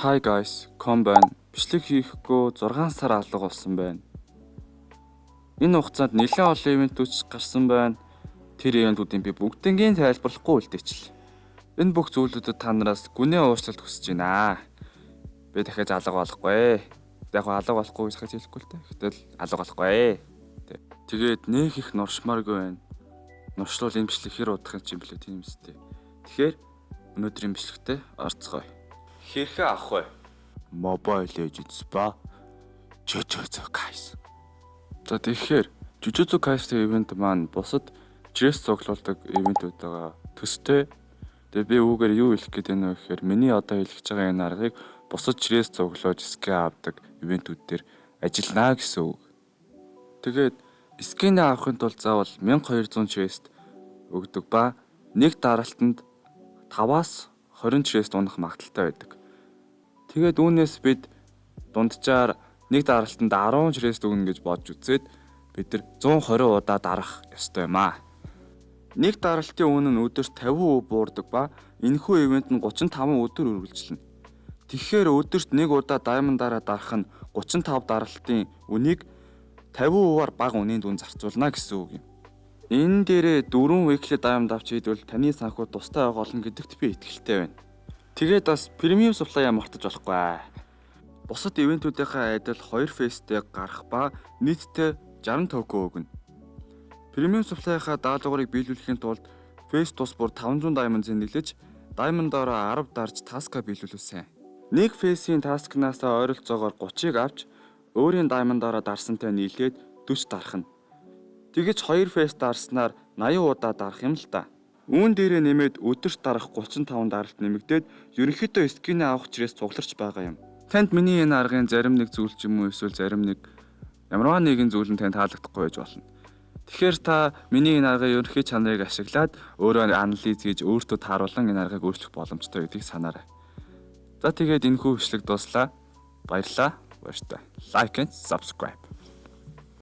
Hi guys, Combine бичлэг хийхгүй 6 сар алга болсон байна. Энэ хугацаанд нэлээд олон event үүд ч гарсан байна. Тэр event үүдийн би бүгднийг тайлбарлахгүй үлдээчихлээ. Энэ бүх зүйлүүдэд та нараас гүнээ уучлалт хүсэж байна. Би дахиад алга болохгүй. Яг алга болохгүй гэж дахиад хэлэхгүй л дээ. Гэтэл алга болохгүй. Тэгээд нэх их нуршмааргүй байна. Нуршлуул энэ бичлэг хэр удах юм бэлээ, тийм үстэй. Тэгэхээр өнөөдрийн бичлэгтээ орцгоё. Хэрхэн авах вэ? Mobile Legends ба Jujutsu Kaisen. За, тэгэхээр Jujutsu Kaisen event маань бусад chest цуглуулдаг event үүдтэйгээ төстэй. Тэгээ би үүгээр юу хэлэх гээд байна вэ гэхээр миний одоо хэлэх гэж байгаа энэ аргыг бусад chest цуглуулж skin авдаг event үүд дээр ажилланаа гэсэн үг. Тэгээд skin ээ авахын тулд заавал 1200 chest өгдөг ба нэг даралтанд 5-аас 20 chest унах магадлалтай байдаг. Тэгээд үүнээс бид дунджаар нэг даралтанд 10 chest өгнө гэж бодж үзээд бид нар 120 удаа дарах ёстой юм аа. Нэг даралтын үн нь өдөрт 50% буурдаг ба энэхүү event нь 35 өдөр үргэлжилнэ. Тэгэхээр өдөрт нэг удаа diamond аараа дарах нь 35 даралтын үнийг 50%-аар бага үнийн дүн зарцуулна гэсэн үг юм. Энэ дээрээ 4 weekly diamond авч хийдвэл таны санхүү тустай байгаа болно гэдэгт би итгэлтэй байна. Тэгээд бас premium supply-а мартаж болохгүй. Бусад event үүдийнхээ адил 2 phase тэй гарах ба нийтдээ 60 токен өгнө. Premium supply-ийнхаа даалгаврыг биелүүлэхийн тулд phase тус бүр 500 diamond зэнэглэж, diamond-ороо 10 дарж task аа биелүүлсэн. Нэг phase ийн task наас ойролцоогоор 30-ыг авч өөрийн diamond-ороо дарсантай нийлээд 40 дарах нь. Тэгэж 2 phase дарснаар 80 удаа дарах юм л да. Үүн дээрээ нэмээд өдөрт дарах 35 даралт нэмэгдээд ерөнхийдөө skin ээ авах chest цугларч байгаа юм. Танд миний энэ аргын зарим нэг зүйл ч юм уу, эсвэл зарим нэг ямарваа нэгэн зүйл нь танд таалагдахгүй байж болно. Тэгэхээр та миний энэ аргын ерөнхий чанарыг ашиглаад өөрөө анализ хийж, өөртөө тааруулан энэ аргыг өөрчлөх боломжтой гэдгийг санаарай. За, тэгээд энэхүү бичлэг дууслаа. Баярлалаа. Баяртай. Like and subscribe.